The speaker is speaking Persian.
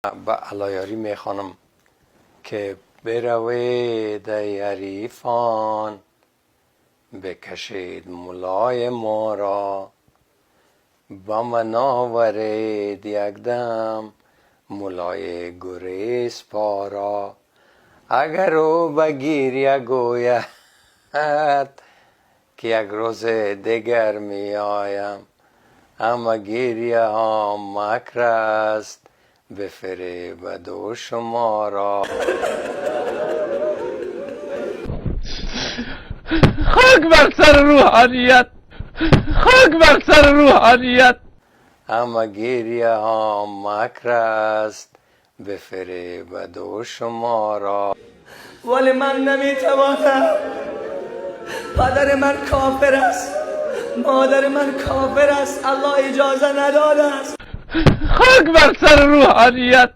به علایاری میخوانم که بروید ای حریفان، بکشید ملای ما را، به من آورید یک دم ملای گریز پارا. اگر او به گریه گوید که یک روز دیگر می آیم، اما گریه ها مکر است بفریبد او شما را. خاک بر سر روحانیت، خاک بر سر روحانیت. اما گریه ها مکر است بفریبد او شما را. ولی من نمیتوانم. پدر من کافر است، مادر من کافر است، الله اجازه نداده است. خاک بر سر روحانیت.